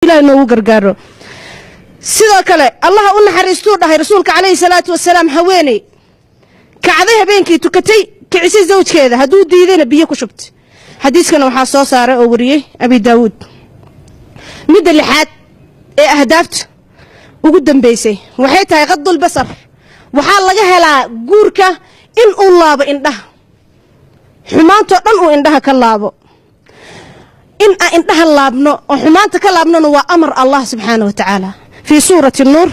Ilahay noogu gargaaro. Sidoo kale, Allaha u naxariistuu dhahay Rasuulka calayhi salaatu wasalaam, haweeney kacday habeenkii, tukatay, kicisay zawjkeeda, hadduu diidayna biyo ku shubtay. Xadiiskana waxaa soo saaray oo wariyey Abi Daawuud. Midda lixaad ee ahdaafta ugu dambaysay waxay tahay غض البصر. Waxaa laga helaa guurka in uu laabo indhaha, xumaantoo dhan uu indhaha ka laabo. In aan indhaha laabno oo xumaanta ka laabnona waa amar Allah subxaana wa tacaala. Fii suurati Nuur,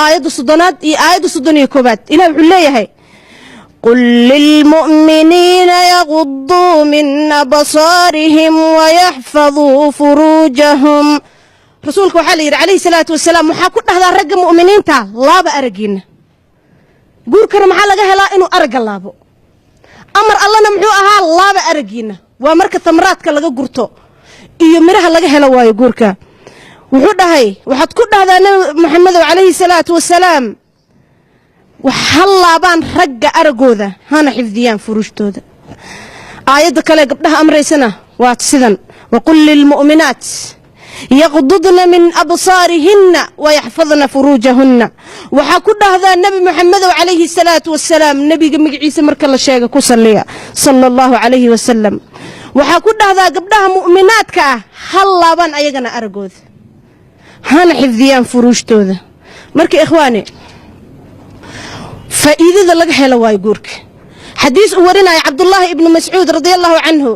aayadda 30aad iyo aayadda 31aad, Ilah wuxuu leeyahay: قل للمؤمنين يغضوا من أبصارهم ويحفظوا فروجهم. Rasuulka waxaa la yidhi calayhi salaatu wasalaam: waxaa ku dhahdaa ragga mu'miniinta, laaba araggiinna. Guurkana maxaa laga helaa? Inuu aragga laabo. Amar Allana muxuu ahaa? Laaba araggiinna. Waa marka tamraadka laga gurto iyo midhaha laga helo waayo guurka. Wuxuu dhahay: waxaad ku dhahdaa Nebi Maxamedow calayhi salaatu wasalaam, wax ha laabaan ragga araggooda, hana xifdiyaan furuujtooda. Aayadda kale gabdhaha amraysana waa sidan: وقل للمؤمنات يغضضن من أبصارهن ويحفظن فروجهن. Waxaa ku dhahdaa Nebi Maxamedow calayhi salaatu wasalaam, nebiga magaciisa marka la sheega ku salliya, sala Allahu calayhi wasalam, waxaa ku dhahdaa gabdhaha mu'minaadka ah, ha laabaan ayagana araggooda, hana xifdiyaan furuujtooda. Marka ikhwaani, faa'iidada laga helo waayo guurka. Xadiis uu warinaya Cabdullaahi ibnu Mascuud radia Allahu canhu,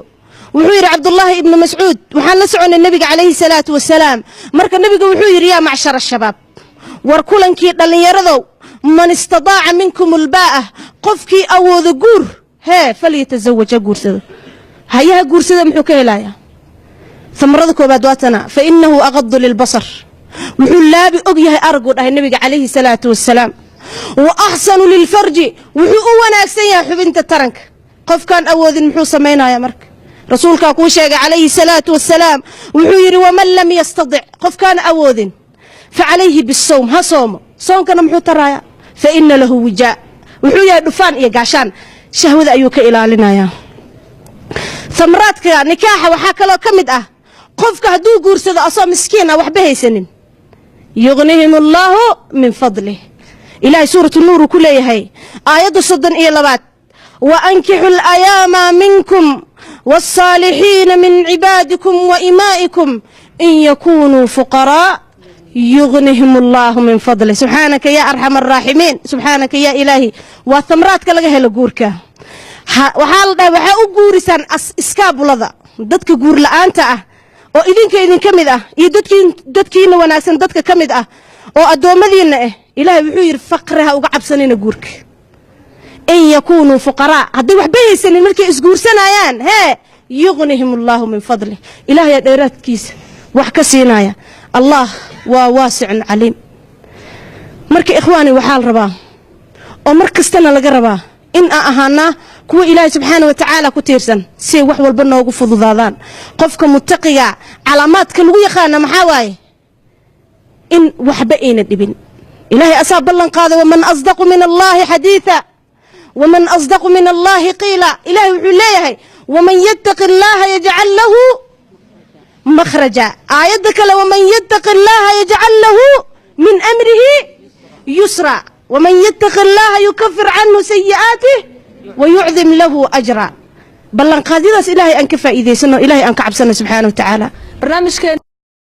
wuxuu yidhi Cabdullaahi ibnu Mascuud: waxaan la soconay Nebiga calayhi salaatu wasalaam. Marka nebiga wuxuu yidhi: يا معشر الشباب, war kulankii dhallinyaradow, من استطاع منكم الباءة, qofkii awooda guur hee, فليتزوج, ha guursado. Hayaha guursada muxuu ka helayaa? Samarada koobaad waa tana: فإنه أغض للبصر, wuxuu laabi og yahay aragguu dhahay Nebiga calayhi salaatu wasalaam. وأحصن للفرج, wuxuu u wanaagsan yahay xubinta taranka. Qofkaan awoodin muxuu samaynaya? Marka Rasuulkaa kuu sheegay calayhi salaatu wasalaam, wuxuu yidhi: ومن لم يستطع, qofkaan awoodin, فعليه بالصوم, ha soomo. Soonkana muxuu tarayaa? فإن له وجاء, wuxuu yahay dhufaan iyo gaashaan, shahwada ayuu ka ilaalinayaa. Samraadka nikaaxa waxaa kaloo ka mid ah, qofka hadduu guursado asoo miskiin ah, waxba haysanin, يغنهم الله من فضله. Ilahay suuratu Nuur uu ku leeyahay aayadda 32: وأنكحوا الأيامى منكم والصالحين من عبادكم وإمائكم إن يكونوا فقراء يغنهم الله من فضله. سبحانك يا أرحم الراحمين, سبحانك يا إلهي. Waa thamraadka laga helo guurka. Waxaa la dhahay waxaa u guurisaan iskaabulada, dadka guur la'aanta ah oo idinka idinka mid ah, iyo dadkiina wanaagsan dadka ka mid ah oo addoommadiinna ah. Ilaahay wuxuu yidhi: faqri ha uga cabsanina guurka. إن يكونوا فقراء, hadday waxba haysanin markay isguursanayaan, hee, يغنهم الله من فضله, Ilahayaa dheeraadkiisa wax ka siinaya. Allah waa واسع عليم. Marka ikhwaani, waxaa la rabaa oo mar kastana laga rabaa in aan ahaanaa kuwa Ilaahay subxaana wa tacaala ku tiirsan, si ay wax walba noogu fududaadaan. Qofka mutaqiga calaamaadka lagu yaqaana maxaa waaye? In waxba ayna dhibin. Ilaahay asaa ballan qaaday: ومن أصدق من الله حديثا ومن أصدق من الله قيلا. Ilahay wuxuu leeyahay: ومن يتق الله يجعل له مخرجا. Aayadda kale: ومن يتق الله يجعل له من أمره يسرا ومن يتق الله يكفر عنه سيئاته ويعظم له أجرا. Ballanqaadyadaas Ilaahay aan ka faa'iidaysano, Ilahay aan ka cabsano subxaana wa tacaala. Barnaamijkeen.